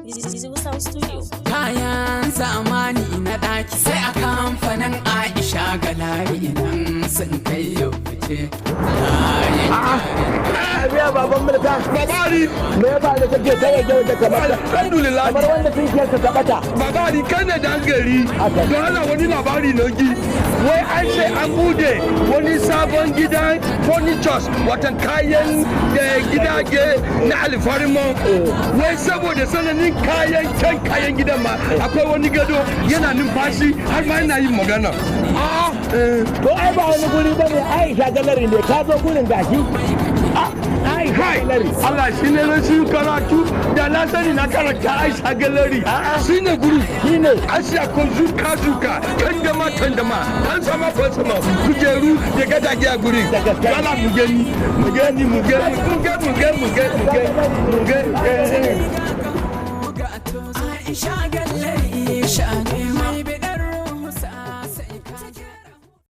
Sound Studio. Kayan zamani na ɗaki sai a kamfanin Aisha Gallery, nan sun kai yau fice. Kayan Biya baban mulka. Babari. Me ya faru kake ta waje waje kamar Alhamdulillah. kamar wanda tunkiyarsa ta bata? Babari, kai ne dan gari. Don Allah, wani labari na gi. Wai an ce an bude wani sabon gidan furnitures, watan kayan da gidaje na alfarma. Wai saboda sananin kayan can kayan gidan ma, akwai wani gado yana numfashi, har ma yana yin magana. To ai ba wani guri bane, Aisha Gallery ne. Ka zo gurin, gashi. Aisha Kai, Gallery. Allah shi ne rashin karatu da na sani na karanta Aisha Gallery. Shi ne guri. Shi ne. Asiya ko zuka zuka, tandama tandama, fansama fansama, kujeru da gadaje a guri. Da gaske. Yala mu gani, mu gani, mu gani, mu gani, mu gani, mu gani, mu gani, mu gani.